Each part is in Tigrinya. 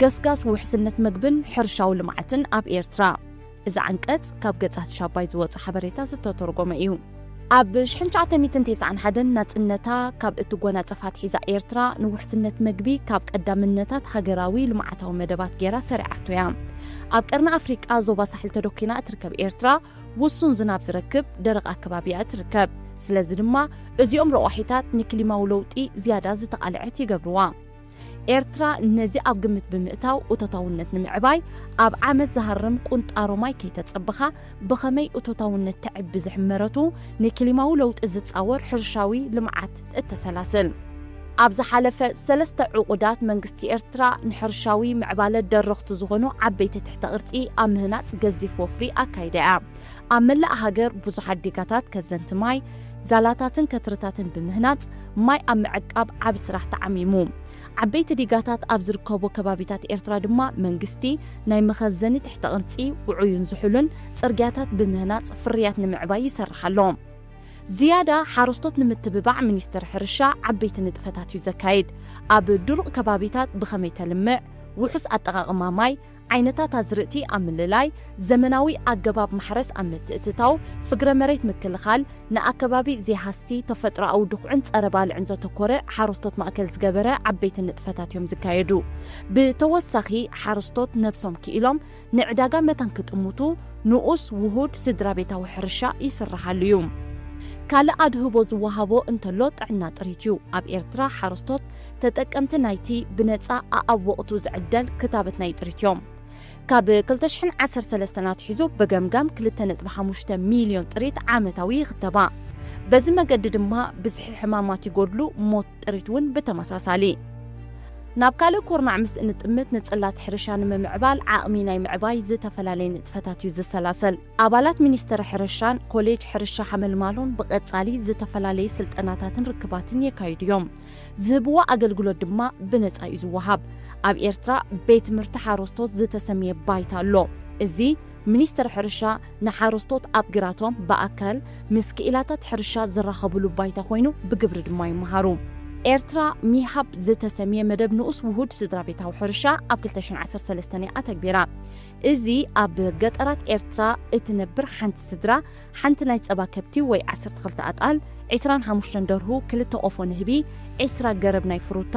ገስጋስ ውሕስነት መግብን ሕርሻዊ ልምዓትን ኣብ ኤርትራ። እዚ ዓንቀጽ ካብ ገጻት ሻባይ ዝወጸ ሓበሬታ ዝተተርጎመ እዩ። ኣብ ሽሕን ትሽዓተ ሚእትን ተስዓን ሓደን ናጽነታ ካብ እትጎናጸፍ ኣትሒዛ ኤርትራ ንውሕስነት መግቢ ካብ ቀዳምነታት ሃገራዊ ልምዓታዊ መደባት ገይራ ሰሪዓቶ እያ። ኣብ ቀርኒ ኣፍሪቃ ዞባ ሳሕል ተደኪና እትርከብ ኤርትራ ውሱን ዝናብ ዝረክብ ደረቕ ኣከባቢ እያ እትርከብ። ስለዚ ድማ እዚኦም ረቋሒታት ንክሊማዊ ለውጢ ዝያዳ ዝተቓልዐት ይገብርዋ። ኤርትራ ነዚ ኣብ ግምት ብምእታው እቶታውነት ንምዕባይ ኣብ ዓመት ዝሃርም ቁንጣሮ ማይ ከይተጸበኻ ብኸመይ እቶታውነት ተዕቢ ዝሕመረቱ ንክሊማዊ ለውጢ ዝጻወር ሕርሻዊ ልምዓት እተሰላስል። ኣብ ዝሓለፈ ሰለስተ ዕቑዳት መንግስቲ ኤርትራ ንሕርሻዊ ምዕባለ ደረኽቲ ዝኾኑ ዓበይቲ ትሕተ ቅርጺ ኣብ ምህናጽ ገዚፍ ወፍሪ ኣካይዳ እያ። ኣብ መላእ ሃገር ብዙሓት ዲጋታት ከዘንቲ ማይ፣ ዛላታትን ከትርታትን ብምህናጽ ማይ ኣብ ምዕቃብ ዓቢ ስራሕ ተዓሚሙ። ዓበይቲ ዲጋታት ኣብ ዝርከቦ ከባቢታት ኤርትራ ድማ መንግስቲ ናይ መኸዘኒ ትሕተ ቅርጺ ውዑይን ዝሑልን ጽርግያታት ብምህናጽ ፍርያት ንምዕባይ ይሰርሕ ኣሎ። ዝያዳ ሓረስቶት ንምትብባዕ ሚኒስቴር ሕርሻ ዓበይቲ ንጥፈታት እዩ ዘካይድ። ኣብ ድሩቕ ከባቢታት ብኸመይ ተልምዕ፣ ውሑስ ኣጠቓቕማ ማይ፣ ዓይነታት ኣዝርእቲ ኣብ ምልላይ፣ ዘመናዊ ኣገባብ ማሕረስ ኣብ ምትእትታው፣ ፍግረ መሬት ምክልኻል፣ ንኣከባቢ ዘይሃሲ ተፈጥሮኣዊ ድኹዕን ጸረ ባልዕን ዘተኮረ ሓረስቶት ማእከል ዝገበረ ዓበይቲ ንጥፈታት እዮም ዝካየዱ። ብተወሳኺ ሓረስቶት ነብሶም ክኢሎም ንዕዳጋ መታን ክጥምቱ ንኡስ ውሁድ ስድራ ቤታዊ ሕርሻ ይስርሓሉ እዩ። ካልእ ኣድህቦ ዝወሃቦ እንተሎ ጥዕና ጥሪት እዩ። ኣብ ኤርትራ ሓረስቶት ተጠቀምቲ ናይቲ ብነጻ ኣኣብ ወቕቱ ዝዕደል ክታበት ናይ ጥሪት እዮም። ካብ ክልተ ሽሕን ዓሰርተ ሰለስተን ኣትሒዙ ብገምጋም ክልተ ነጥቢ ሓሙሽተ ሚልዮን ጥሪት ዓመታዊ ይኽተባ። በዚ መገዲ ድማ ብዝሒ ሕማማት ይጎድሉ፣ ሞት ጥሪት እውን ብተመሳሳሊ። ናብ ካልእ ኩርናዕ ምስ እንጥምት ንጽላት ሕርሻ ንምምዕባል ዓቕሚ ናይ ምዕባይ ዝተፈላለየ ንጥፈታት እዩ ዝሰላሰል። ኣባላት ሚኒስቴር ሕርሻን ኮሌጅ ሕርሻ ሓመልማሎን ብቐጻሊ ዝተፈላለየ ስልጠናታትን ርክባትን የካይዱ እዮም። ዝህብዎ ኣገልግሎት ድማ ብነጻ እዩ ዝወሃብ። ኣብ ኤርትራ ቤት ትምህርቲ ሓረስቶት ዝተሰምየ ባይታ ኣሎ። እዚ ሚኒስቴር ሕርሻ ንሓረስቶት ኣብ ግራቶም ብኣካል ምስ ክኢላታት ሕርሻ ዝራኸብሉ ባይታ ኮይኑ ብግብሪ ድማ ይመሃሩ። ኤርትራ ሚሃብ ዝተሰምየ መደብ ንኡስ ውሁድ ስድራ ቤታዊ ሕርሻ ኣብ ክልተ ሽሕን ዓሰርተ ሰለስተን እያ ኣተግቢራ። እዚ ኣብ ገጠራት ኤርትራ እትነብር ሓንቲ ስድራ ሓንቲ ናይ ጸባ ከብቲ ወይ ዓሰርተ ክልተ ኣጣል፣ ዕስራን ሓሙሽተን ደርሁ፣ ክልተ ቆፎ ንህቢ፣ ዕስራ ገረብ ናይ ፍሩታ፣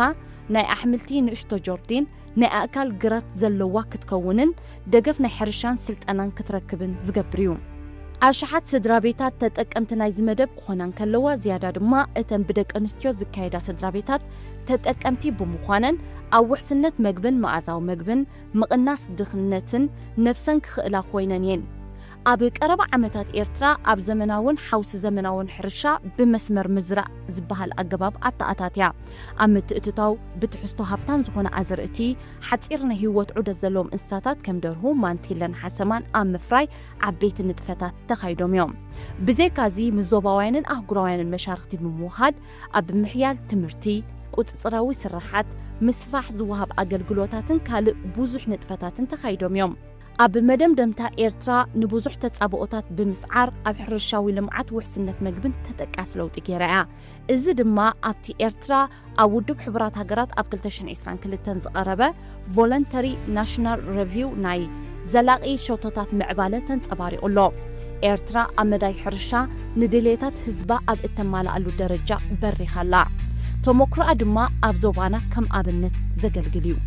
ናይ ኣሕምልቲ ንእሽቶ ጆርዲን፣ ናይ ኣእካል ግራት ዘለዋ ክትከውንን ደገፍ ናይ ሕርሻን ስልጠናን ክትረክብን ዝገብር እዩ። ኣሽሓት ስድራ ቤታት ተጠቀምቲ ናይዚ መደብ ክኾና እንከለዋ፣ ዝያዳ ድማ እተን ብደቂ ኣንስትዮ ዝካየዳ ስድራ ቤታት ተጠቀምቲ ብምዃነን ኣብ ውሕስነት መግብን መኣዛዊ መግብን ምቕናስ ድኽነትን ነብሰን ክኽእላ ኮይነን እየን። ኣብ ቀረባ ዓመታት ኤርትራ ኣብ ዘመናውን ሓውሲ ዘመናውን ሕርሻ ብመስመር ምዝራእ ዝበሃል ኣገባብ ኣተኣታትያ። ኣብ ምትእትታው ብትሕዝቶ ሃብታም ዝኾነ ኣዘርእቲ፣ ሓጺር ናይ ህይወት ዑደት ዘለዎም እንስሳታት ከም ደርሁ፣ ማንቲለን ሓሰማን ኣብ ምፍራይ ዓበይቲ ንጥፈታት ተኻይዶም እዮም። ብዘይካዚ ምስ ዞባውያንን ኣህጉራውያንን መሻርኽቲ ብምውሃድ ኣብ ምሕያል ትምህርቲ፣ ቁጽጽራዊ ስራሓት፣ ምስፋሕ ዝወሃብ ኣገልግሎታትን ካልእ ብዙሕ ንጥፈታትን ተኻይዶም እዮም። ኣብ መደምደምታ ኤርትራ ንብዙሕ ተጻብኦታት ብምስዓር ኣብ ሕርሻዊ ልምዓት ውሕስነት መግብን ተጠቃሲ ለውጢ ገይራ እያ። እዚ ድማ ኣብቲ ኤርትራ ኣብ ውድብ ሕቡራት ሃገራት ኣብ ክልተ ሽሕን ዕስራን ክልተን ዝቐረበ ቮለንተሪ ናሽናል ረቪው ናይ ዘላቒ ሸቶታት ምዕባለ ተንጸባሪቑ ኣሎ። ኤርትራ ኣብ መዳይ ሕርሻ ንድሌታት ህዝባ ኣብ እተማልኣሉ ደረጃ በሪኻ ኣላ። ተመኩሮኣ ድማ ኣብ ዞባና ከም ኣብነት ዘገልግል እዩ።